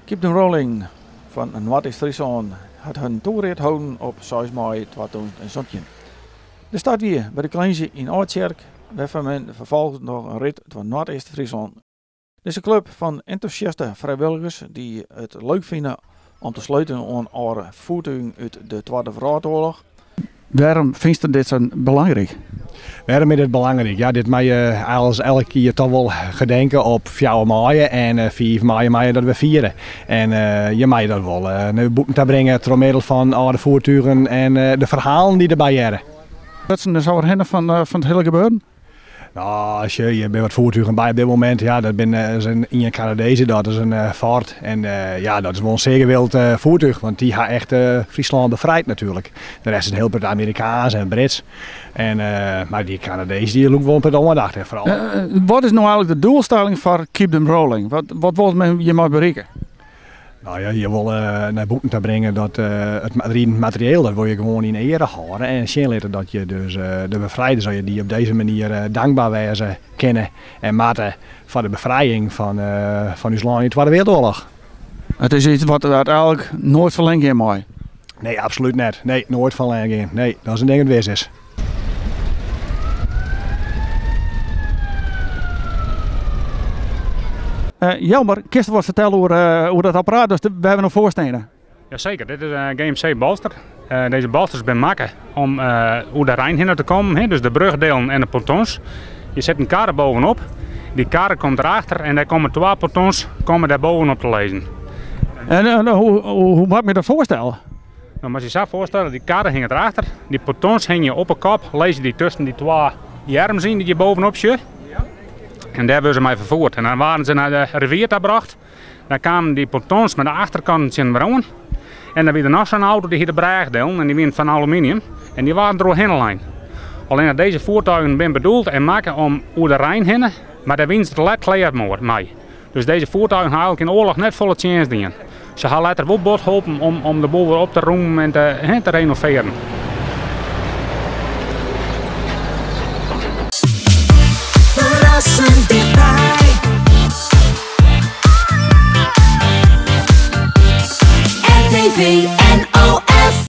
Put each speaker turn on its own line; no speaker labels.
Keep Them Rolling fan Noardeast-Fryslân hat harren toerrit holden op 6 maaie 2017. De start wie by de Klinze yn Aldtsjerk, wêrfan men ferfolgens noch in rit troch Noardeast-Fryslân. Dizze klup fan entûsjaste frijwilligers dy't it leuk fine om te sleutelen oan âlde voertugen út de Twadde Wrâldoarloch. Wêrom fynst dit sa belangryk?
Wêrom is dit belangryk? Ja, dit mei je alles elk jier toch wol gedenke op 4 maaie en 5 maaie meie dat we fiere. En je meie dat wol nei bûten ta bringe troch middel fan âlde voertugen en de ferhalen dy't derby hearre.
Wat is der hinne fan it hiele gebeuren?
Nou, sjoch, hjir binne wat voertugen by op dit momint. Ja, dat binne is in ien Kanadees, dat is in Ford. En ja, dat is wol in sear gewild voertuch, want dy ha echt Fryslân befrijd natuerlik. De rest is in hiel protte Amerikaans en Brits. En, mar dy Kanadees dy lûkt wol in protte oandacht. En foaral.
Wat is no eigenlik de doelstelling foar Keep Them Rolling? Wat wol men hjirmei berikke?
Nou ja, je wolle nei bûten ta bringe dat it ridend materieel, dat wol je gewoan yn eare hâlde en sjen litte dat je dus de befrijders, dat je dy op dizze manier dankber wêze kinne en moatte foar de befrijing fan ús lân yn de Twadde Wereldoarloch.
It is iets wat eigenlik noait ferlern gean mei.
Nee, absolút net. Nee, noait ferlern gean. Nee, dat is in ding dat wis is.
Jelmer, kinst wat fertelle oer dat apparaat dat wêr't we no foar steane?
Jazeker, dit is een GMC Balster. Deze balsters binne makke om oer de Rijn hinne te kommen, dus de brugdelen en de pontons. Je zet in karre bovenop, die karre komt erachter en daar komen twa pontons komme daar bovenop te lizzen.
En hoe moat ik my dat foarstelle?
No moatst dy sa foarstelle, dy karre hinget erachter, dy pontons hingje op 'e kop, lizze dy tusken dy twa earms yn dy't je bovenop sjogge. En dêr wurde se mei ferfoerd. En dan waarden se nei de rivier ta brocht. Dan kamen dy pontons mei de achterkanten tsjin inoar oan. En dan wie der noch sa'n auto dy hie de brêgedelen en dy wienen fan aluminium en dy waarden deroerhinne lein. Allinne dizze voertuigen binne bedoeld en makke om oer de Rijn hinne, mar dêr wienen se te let klear mei. Dus dizze voertuigen ha eigenlik yn de oarloch net folle tsjinst dien. Se ha letter wol bot holpen om de boel wer op te rûmen en te renovearjen.